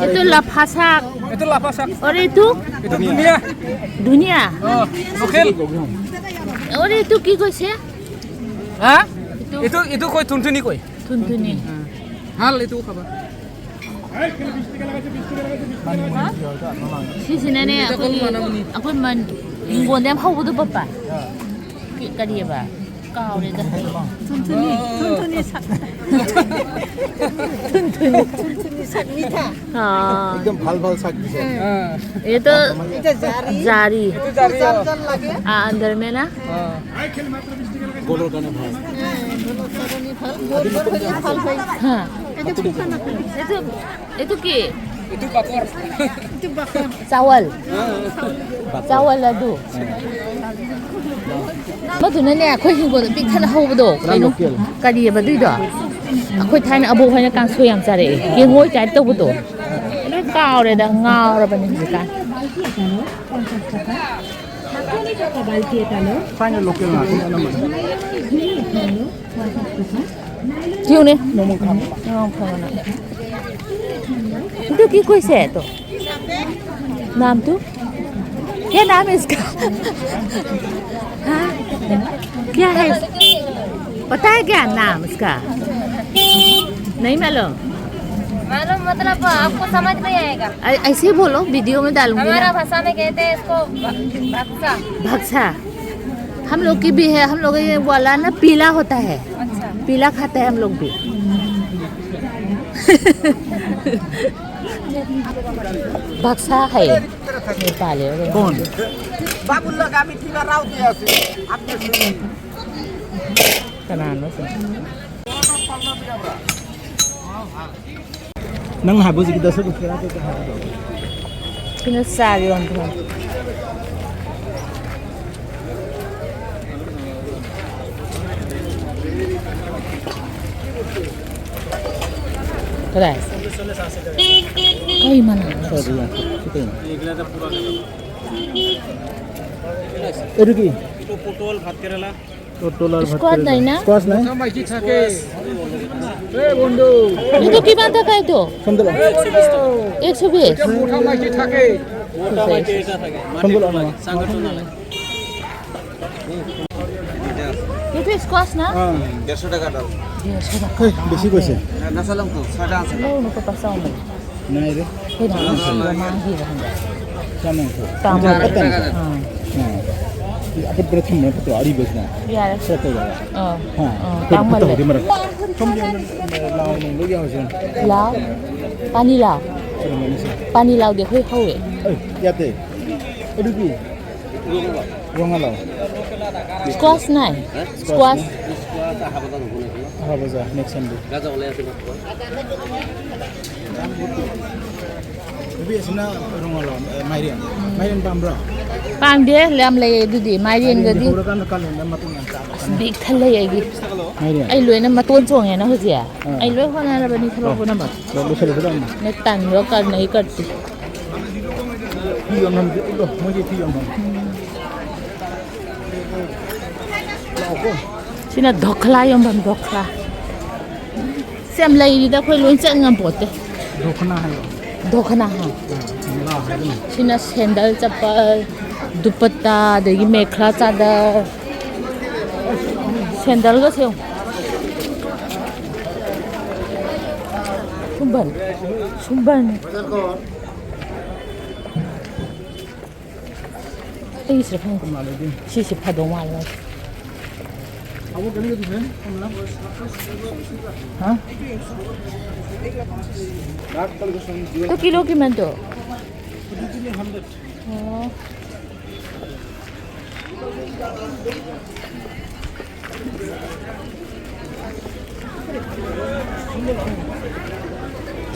এইটো লাফা শাক। এইটো লাফা শাক। আৰু এইটো? এইটো ধুনীয়া। ধুনীয়া। অ, লোকেল। আৰু এইটো কি কৈছে? হা? এইটো? এইটো, এইটো কয় থুনথুনি কয়। ꯊꯨꯟꯊꯨꯅꯤ꯫ ꯎꯝ꯫ ꯍꯥꯜ, এইটো খাবা। ꯁꯤꯁꯤꯅꯅꯦ, ꯑꯩꯈꯣꯏꯒꯤ, ꯑꯩꯈꯣꯏ ꯃꯟ-, ꯍꯤꯡꯒꯣꯜꯗ ꯌꯥꯝ ꯍꯧꯕꯗꯣ, ꯄꯄꯥ꯫ ꯀ-, ꯀꯔꯤꯑꯕ? ꯀꯥꯎꯔꯦꯗ꯫ ꯊꯨꯟꯊꯨꯅꯤ, ꯊꯨꯟꯊꯨꯅꯤ ꯁꯛ꯫ ꯊꯨꯟꯊꯨꯅꯤ꯫ ꯊꯨꯟꯊꯨꯅꯤ ꯁꯛ ꯃꯤꯊꯥ꯫ ꯑꯥ꯫ একদম ভাল ভাল শাক দিছে। এইটো এইটো জাৰি। জাৰি। এইটো জাৰি, অ। জাল জাল লাগে। আ, আন্দাৰ মে না? অ। গলৰ কাৰণে ভাল। হ্যাঁ, গলত লাগানি ভাল, গোল গোল হলে ভাল হয়। হ্যাঁ। এইটো শুকান নাখায়। এইটো, এইটো কি? Itu bakor. Itu bakor. ꯆꯥꯋꯜ꯫ ꯆꯥꯋꯜ ꯑꯗꯨ꯫ ꯃꯗꯨꯅꯅꯦ, ꯑꯩꯈꯣꯏ ꯍꯤꯡꯒꯣꯜꯗ ꯄꯤꯛ ꯊꯟꯅ ꯍꯧꯕꯗꯣ, ꯀꯩꯅꯣ, ꯂꯣꯀꯦꯜ꯫ ꯀꯔꯤꯑꯕ ꯑꯗꯨꯏꯗꯣ? ꯑꯩꯈꯣꯏ ꯊꯥꯏꯅ ꯑꯕꯣꯛ ꯍꯣꯏꯅ ꯀꯥꯡꯁꯣꯏ ꯌꯥꯝ ꯆꯥꯔꯛꯑꯦ꯫ ꯀꯦꯡꯉꯣꯏ type ꯇꯧꯕꯗꯣ꯫ ꯂꯣꯏ ꯀꯥꯎꯔꯦꯗ, ꯉꯥꯎꯔꯕꯅꯤ ꯍꯧꯖꯤꯛꯀꯥꯟ꯫ ꯊꯥꯏꯅ ꯂꯣꯀꯦꯜ ꯉꯥꯛꯇꯅꯤ ꯑꯅꯝꯕꯅ꯫ ꯊꯤꯌꯨꯅꯦ꯫ ꯅꯣꯡꯃꯪꯈꯥ꯫ ꯅꯣꯡꯃꯪꯈꯥ꯫ ꯑꯗꯨ ꯀꯤ ꯀꯣꯏꯁꯦ ꯇꯣ꯫ नाम तू? क्या नाम है इसका? हाँ? क्या है? पता है क्या नाम इसका? नहीं मालूम। मालूम मतलब आपको समझ नहीं आएगा। ऐसे ही बोलो, वीडियो में डालूंगी ना। हमारा भाषा में कहते हैं इसको भक्सा। भक्सा। हम लोग की भी है, हम लोग ये वाला ना पीला होता है। अच्छा। पीला खाते हैं हम लोग भी। भक्सा है नेपाली। कौन? बाबुल लगामी ठिका राउती आसी। आपने सुनी। ꯀꯅꯥꯅꯣ ꯁꯤ? ꯅꯪꯅ ꯍꯥꯏꯕ ꯍꯧꯖꯤꯛꯀꯤ ꯗꯁ ꯔꯨꯄꯤꯌꯥ ꯀꯩꯀꯥ ꯍꯥꯏꯕꯗꯣ꯫ ꯁꯤꯅ ꯆꯥ ꯌꯣꯟꯕ꯫ ꯀꯗꯥꯏ? ꯀꯩ ꯃꯅꯥꯅꯣ? ꯑꯗꯨꯒꯤ ꯄꯣꯇꯣꯜ, ꯚꯥꯠ ꯀꯦꯔꯦꯂꯥ꯫ ꯄꯣꯇꯣꯜ ꯚꯥꯠ ꯀꯦꯔꯦꯂꯥ꯫ ꯁ꯭ꯀ꯭ꯋꯥꯁ ꯂꯩꯅ? ꯁ꯭ꯀ꯭ꯋꯥꯁ ꯂꯩ? ꯃꯊꯛ ꯃꯥꯏꯀꯩ ꯊꯥꯀꯦ꯫ ꯑꯦ, ꯕꯣꯟꯗꯨ꯫ ꯑꯗꯨ ꯀꯤꯃꯥꯟ ꯊꯥꯀꯦ ꯑꯗꯨ? ꯁꯣꯝꯗ ꯂꯥꯛꯑꯣ꯫ ꯑꯦꯛꯁꯣ ꯕꯤꯁ꯫ ꯃꯊꯛ ꯃꯥꯏꯀꯩ ꯊꯥꯀꯦ꯫ ꯁꯣꯝꯗ ꯂꯥꯛꯑꯣ꯫ ये तो स्क्वाश ना? हाँ। डेढ़ सौ टका दाम। डेढ़ सौ टका। हे, बेसी कैसे? ना, ना, साला हमको, साढ़े आठ सौ। लो, उनको पचास में। नहीं रे। कोई ना, नहीं, नहीं। मांग ही रहेंगे। क्या मांग को? तांबल। पता नहीं। हाँ। हाँ। ये अपन पूरा थम रहे तो आ रही बेचना। यार। सेट हो जाएगा। हाँ। हाँ। हाँ, फिर तांबल तो ले। होती मरा। लाओ, पानी लाओ। चलो, मैंने से। पानी लाओ, देखो, ये खाओ ये। ए, क्या थे? ए, रुकी। ꯔꯣꯡꯉꯥꯂꯥꯎ꯫ ꯁ꯭ꯀ꯭ꯋꯥꯁ ꯅꯥꯏ꯫ ꯍꯥ? ꯁ꯭ꯀ꯭ꯋꯥꯁ꯫ ꯁ꯭ꯀ꯭ꯋꯥꯁ ꯍꯥꯞꯄꯗ ꯅꯈꯣꯏꯅ ꯁꯤ꯫ ꯐꯕꯁꯦ next Sunday꯫ ꯅꯨꯄꯤ ꯑꯁꯤꯅ ꯔꯣꯉꯥꯂꯣ, ꯑꯦ, ꯃꯥꯏꯔꯦꯟ꯫ ꯃꯥꯏꯔꯦꯟ ꯄꯥꯝꯕ꯭ꯔꯣ? ꯄꯥꯝꯗꯦ, ꯌꯥꯝ ꯂꯩꯌꯦ ꯑꯗꯨꯗꯤ꯫ ꯃꯥꯏꯔꯦꯟꯒꯗꯤ ꯍꯧꯔꯀꯥꯟꯗ ꯀꯥꯂꯦꯟꯗ ꯃꯇꯣꯟ ꯌꯥꯝ ꯆꯥꯕ꯫ ꯑꯁ, ꯕꯤꯛ ꯊꯜꯂꯦ ꯑꯩꯒꯤ꯫ ꯃꯥꯏꯔꯦꯟ꯫ ꯑꯩ ꯂꯣꯏꯅ ꯃꯇꯣꯟ ꯆꯣꯡꯉꯦꯅ ꯍꯧꯖꯤꯛ꯫ ꯑꯥ꯫ ꯑꯩ ꯂꯣꯏ ꯍꯣꯠꯅꯔꯕꯅꯤ ꯊꯕꯛ ꯄꯨꯝꯅꯃꯛ꯫ ꯂꯣꯏꯁꯤꯜꯂꯁꯤ ꯂꯥꯎꯅꯦ꯫ ꯅ ꯇꯟꯕ ꯀꯔꯅꯩ ꯀꯔꯇꯤ꯫ ꯐꯤ ꯌꯣꯟꯐꯝꯁꯦ ꯎꯠꯂꯣ, ꯃꯣꯏꯒꯤ ꯐꯤ ꯌꯣꯟꯐꯝ꯫ ꯂꯥꯛꯑꯣꯀꯣ꯫ ꯁꯤꯅ ꯙꯣꯈ꯭ꯂꯥ ꯌꯣꯟꯐꯝ, ꯙꯣꯈ꯭ꯂꯥ꯫ ꯁꯤ ꯌꯥꯝ ꯂꯩꯔꯤꯗ, ꯑꯩꯈꯣꯏ ꯂꯣꯏ ꯆꯠ ꯉꯝꯄꯣꯠꯇꯦ꯫ ꯙꯣꯈꯅꯥ ꯍꯥꯏꯌꯣ꯫ ꯙꯣꯈꯅꯥ ꯍꯥ꯫ ꯑꯥ, ꯙꯣꯈꯅꯥ ꯍꯥꯏꯕꯅꯤ꯫ ꯁꯤꯅ ꯁꯦꯟꯗꯜ, ꯆꯄꯜ, ꯗꯨꯄꯠꯇꯥ, ꯑꯗꯒꯤ ꯃꯦꯈ꯭ꯂꯥ ꯆꯥꯗꯔ꯫ ꯁꯦꯟꯗꯜꯒꯁꯦ ꯌꯦꯡꯉꯨ꯫ ꯁꯨꯝꯕꯟ꯫ ꯁꯨꯝꯕꯟ꯫ ꯑꯩꯒꯤꯁꯤꯗ ꯐꯪꯗꯦ꯫ ꯁꯤꯁꯦ ꯐꯗꯧ ꯃꯥꯜꯂꯦ ꯃꯥꯁꯦ꯫ ꯍꯥ? ꯇꯨ ꯀꯤꯂꯣ ꯀꯤꯃꯟ ꯇꯨ? ꯑꯣ꯫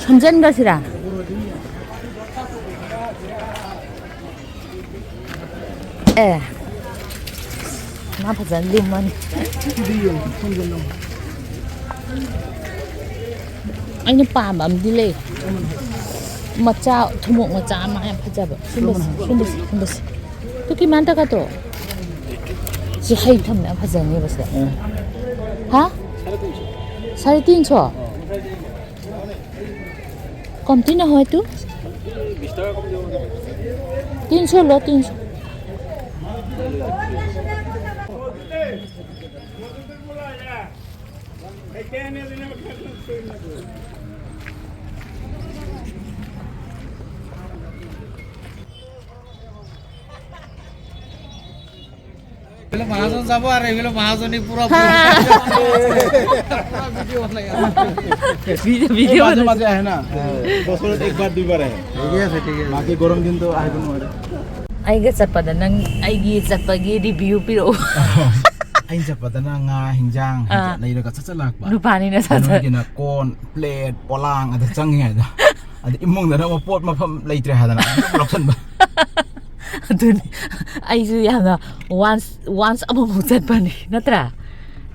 ꯁꯝꯖꯟꯈ꯭ꯔꯁꯤꯔꯥ? ꯑꯦ, ꯃꯥ ꯐꯖꯅ ꯂꯨꯝꯃꯅꯤ꯫ ꯑꯩꯅ ꯄꯥꯝꯕ ꯑꯃꯗꯤ ꯂꯩ꯫ ꯃꯆꯥ, ꯊꯨꯝꯃꯣꯛ ꯃꯆꯥ ꯑꯃ ꯌꯥꯝ ꯐꯖꯕ꯫ ꯁꯨꯝꯕꯁꯦ, ꯁꯨꯝꯕꯁꯦ, ꯁꯨꯝꯕꯁꯦ꯫ ꯇꯨ ꯀꯤꯃꯥꯟ ꯇꯀꯥ ꯇꯣ? ꯁꯤ ꯍꯩ ꯊꯝꯕ ꯌꯥꯝ ꯐꯖꯅꯦꯕ ꯁꯤꯗ꯫ ꯎꯝ꯫ ꯍꯥ? ꯁꯥꯔꯦ ꯇꯤꯟ ꯁꯣ? ꯀꯝꯇꯤ ꯅꯍꯣꯏ ꯇꯨ? ꯇꯤꯟ ꯁꯣ ꯂꯣ, ꯇꯤꯟ ꯁꯣ꯫ এইফালে মহাজন যাব আৰু এইফালে মহাজনী পুৰা, পুৰা ভিডিঅ' বনাই আছে। ভিডিঅ', ভিডিঅ' মাজে মাজে আহে না, বছৰত একবাৰ দুইবাৰ আহে। ঠিকে আছে, ঠিকে আছে। বাকী গৰম দিনটো আহিব নোৱাৰে। ꯑꯩꯒ ꯆꯠꯄꯗ ꯅꯪ ꯑꯩꯒꯤ ꯆꯠꯄꯒꯤ ꯔꯤꯚꯤꯌꯨ ꯄꯤꯔꯛꯑꯣ꯫ ꯑꯩꯅ ꯆꯠꯄꯗꯅ ꯉꯥ ꯍꯤꯟꯖꯥꯡ ꯑꯥ꯫ ꯂꯩꯔꯒ ꯆꯠ ꯆꯠ ꯂꯥꯛꯄ꯫ ꯅꯨꯄꯥꯅꯤꯅ ꯁꯠ ꯁꯠ꯫ ꯀꯩꯅꯣꯒꯤꯅ ꯀꯣꯟ, ꯄ꯭ꯂꯦꯠ, ꯄꯣꯂꯥꯡ ꯑꯗ ꯆꯪꯉꯤꯉꯩꯗ, ꯑꯗ ꯏꯃꯨꯡꯗꯅ ꯑꯃꯨꯛ ꯄꯣꯠ ꯃꯐꯝ ꯂꯩꯇ꯭ꯔꯦ ꯍꯥꯏꯗꯅ ꯑꯗꯨꯝ ꯂꯧꯁꯟꯕ꯫ ꯑꯗꯨꯅꯤ꯫ ꯑꯩꯁꯨ ꯌꯥꯝꯅ once once ꯑꯃꯃꯨꯛ ꯆꯠꯄꯅꯤ, ꯅꯠꯇ꯭ꯔꯥ?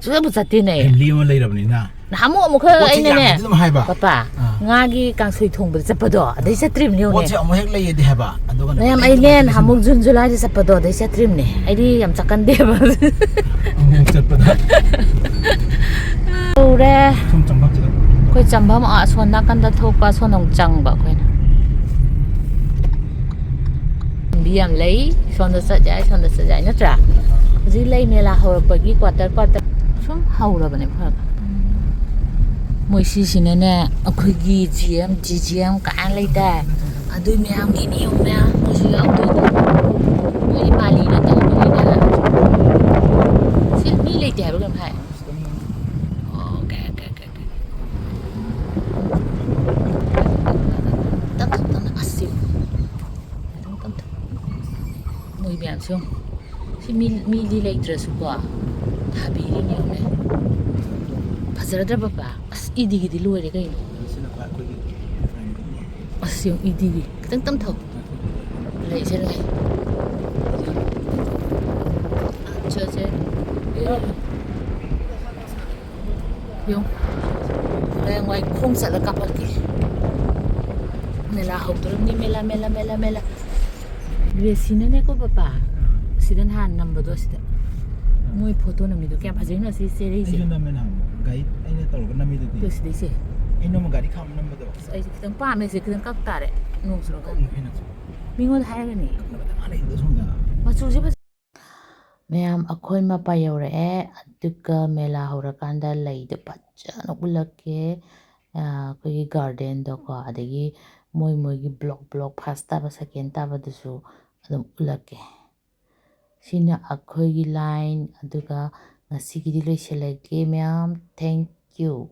ꯁꯨꯡꯆꯠꯄꯨ ꯆꯠꯇꯦꯅꯦ꯫ ꯐꯦꯃꯤꯂꯤ ꯑꯃ ꯂꯩꯔꯕꯅꯤꯅ ꯅꯍꯥꯟꯃꯨꯛ ꯑꯃꯨꯛꯈꯛ ꯄꯣꯠꯁꯦ ꯑꯩꯅꯅꯦ, ꯌꯥꯝꯃꯗꯤ ꯑꯗꯨꯝ ꯍꯥꯏꯕ꯫ ꯄꯄꯥ, ꯑꯥ꯫ ꯉꯥꯒꯤ ꯀꯥꯡꯁꯣꯏ ꯊꯣꯡꯕꯗ ꯆꯠꯄꯗꯣ, ꯑꯗꯩ ꯆꯠꯇ꯭ꯔꯤꯕꯅꯤ ꯌꯦꯡꯉꯨꯅꯦ꯫ ꯄꯣꯠꯁꯦ ꯑꯃꯨꯛ ꯍꯦꯛ ꯂꯩꯌꯦꯗꯤ ꯍꯥꯏꯕ, ꯑꯗꯨꯒ ꯃꯌꯥꯝ, ꯑꯩꯅꯦ ꯅꯍꯥꯟꯃꯨꯛ ꯖꯨꯟ ꯖꯨꯂꯥꯏꯗ ꯆꯠꯄꯗꯣ, ꯑꯗꯩ ꯆꯠꯇ꯭ꯔꯤꯕꯅꯦ꯫ ꯑꯩꯗꯤ ꯌꯥꯝ ꯆꯠꯀꯟꯗꯦꯕ꯫ ꯑꯃꯨꯛ ꯆꯠꯄꯗ ꯇꯧꯔꯦ꯫ ꯁꯨꯝ ꯆꯪꯐꯝꯁꯤꯗ ꯑꯩꯈꯣꯏ ꯆꯪꯐꯝ, ꯑꯥ, ꯑꯁꯣꯝ ꯅꯥꯀꯟꯗ ꯊꯣꯛꯄ, ꯑꯁꯣꯝꯗ ꯑꯃꯨꯛ ꯆꯪꯕ ꯑꯩꯈꯣꯏꯅ꯫ ꯂꯝꯕꯤ ꯌꯥꯝ ꯂꯩ, ꯁꯣꯝꯗ ꯆꯠ ꯌꯥꯏ, ꯁꯣꯝꯗ ꯆꯠ ꯌꯥꯏ, ꯅꯠꯇ꯭ꯔꯥ? ꯍꯧꯖꯤꯛ ꯂꯩ ꯃꯦꯂꯥ ꯍꯧꯔꯛꯄꯒꯤ quarter quarter ꯁꯨꯝ ꯍꯧꯔꯕꯅꯦ ꯈꯔ ꯈꯔ꯫ ꯃꯣꯏ ꯁꯤꯁꯤꯅꯅꯦ, ꯑꯩꯈꯣꯏꯒꯤ G M, G G M ꯀꯥꯏꯅ ꯂꯩꯗꯥꯏ, ꯑꯗꯨꯏ ꯃꯌꯥꯝꯒꯤꯅꯤ ꯌꯦꯡꯉꯨ ꯃꯌꯥꯝ, ꯃꯣꯏꯁꯨ ꯌꯥꯎꯗꯣꯏꯅꯤ꯫ ꯃꯣꯏꯗꯤ ꯄꯥꯂꯤꯅ ꯇꯧꯕꯅꯤꯅ꯫ ꯁꯤ ꯃꯤ ꯂꯩꯇꯦ ꯍꯥꯏꯕ ꯀꯩꯅꯣꯝ ꯍꯥꯏ꯫ Okay, okay, okay, okay. ꯇꯞ, ꯇꯞ, ꯇꯞꯅ, ꯑꯁ, ꯌꯦꯡꯉꯨ꯫ ꯈꯤꯇꯪ ꯇꯞꯊꯧ꯫ ꯃꯣꯏ ꯃꯌꯥꯝꯁꯦ ꯌꯦꯡꯉꯨ꯫ ꯁꯤ ꯃꯤ, ꯃꯤꯗꯤ ꯂꯩꯇ꯭ꯔꯁꯨꯀꯣ, ꯊꯥꯕꯤꯔꯤꯅꯦ ꯌꯦꯡꯉꯨꯅꯦ꯫ ꯐꯖꯔꯗ꯭ꯔꯥ ꯄꯄꯥ? ꯑꯁ, ꯏꯗꯤꯒꯤꯗꯤ ꯂꯣꯏꯔꯦ ꯀꯩꯅꯣ꯫ ꯑꯁ, ꯌꯦꯡꯉꯨ, ꯏꯗꯤꯒꯤ꯫ ꯈꯤꯇꯪ ꯇꯞꯊꯧ꯫ ꯂꯩꯁꯦ, ꯂꯩ꯫ ꯑꯠꯆꯥ, ꯁꯦ꯫ ꯌꯦꯡꯉꯨ꯫ ꯍꯌꯦꯡꯋꯥꯏ ꯈꯣꯡ ꯆꯠꯂ ꯀꯥꯞꯄꯛꯀꯦ꯫ ꯃꯦꯂꯥ ꯍꯧꯗꯣꯔꯝꯅꯤ, ꯃꯦꯂꯥ, ꯃꯦꯂꯥ, ꯃꯦꯂꯥ, ꯃꯦꯂꯥ꯫ ꯒ꯭ꯔꯦꯁꯤꯅꯅꯦꯀꯣ, ꯄꯄꯥ, ꯁꯤꯗ ꯅꯍꯥꯟ ꯅꯝꯕꯗꯣ, ꯁꯤꯗ꯫ ꯃꯣꯏ ꯐꯣꯇꯣ ꯅꯝꯃꯤꯗꯣ ꯀꯌꯥꯝ ꯐꯖꯩꯅꯣ, ꯁꯤ ꯆꯦꯔꯩꯁꯦ꯫ ꯑꯩꯁꯨ ꯅꯝꯃꯦ ꯅꯍꯥꯟ꯫ ꯒꯥꯏꯗ ꯑꯩꯅ ꯇꯧꯔꯒ ꯅꯝꯃꯤꯗꯨꯗꯤ꯫ ꯑꯗꯣ ꯁꯤꯗꯩꯁꯦ꯫ ꯑꯩ ꯅꯣꯡꯃ ꯒꯥꯔꯤ ꯈꯥꯝꯃ ꯅꯝꯕꯗꯣ꯫ ꯑꯁ, ꯑꯩꯁꯦ ꯈꯤꯇꯪ ꯄꯥꯝꯃꯦ, ꯁꯤ ꯈꯤꯇꯪ ꯀꯛ ꯇꯥꯔꯦ꯫ ꯅꯣꯡ ꯆꯨꯔꯀꯥꯟꯗ꯫ ꯀꯛꯎ ꯍꯦꯟꯅ꯫ ꯃꯤꯉꯣꯟꯗ ꯍꯥꯏꯔꯒꯅꯤ꯫ ꯀꯛꯅꯕ ꯇꯉꯥꯏ ꯂꯩꯕꯗꯣ ꯁꯣꯝꯗ꯫ ꯃꯆꯨꯁꯦ ꯐꯖ- ꯃꯌꯥꯝ, ꯑꯩꯈꯣꯏ ꯃꯄꯥ ꯌꯧꯔꯛꯑꯦ, ꯑꯗꯨꯒ ꯃꯦꯂꯥ ꯍꯧꯔꯀꯥꯟꯗ ꯂꯩꯗꯣ ꯐꯖꯅ ꯎꯠꯂꯛꯀꯦ꯫ ꯑ, ꯑꯩꯈꯣꯏꯒꯤ gardenꯗꯣꯀꯣ, ꯑꯗꯒꯤ ꯃꯣꯏ ꯃꯣꯏꯒꯤ block block first ꯇꯥꯕ, second ꯇꯥꯕꯗꯨꯁꯨ ꯑꯗꯨꯝ ꯎꯠꯂꯛꯀꯦ꯫ ꯁꯤꯅ ꯑꯩꯈꯣꯏꯒꯤ line, ꯑꯗꯨꯒ ꯉꯁꯤꯒꯤꯗꯤ ꯂꯣꯏꯁꯤꯜꯂꯒꯦ ꯃꯌꯥꯝ꯫ Thank you꯫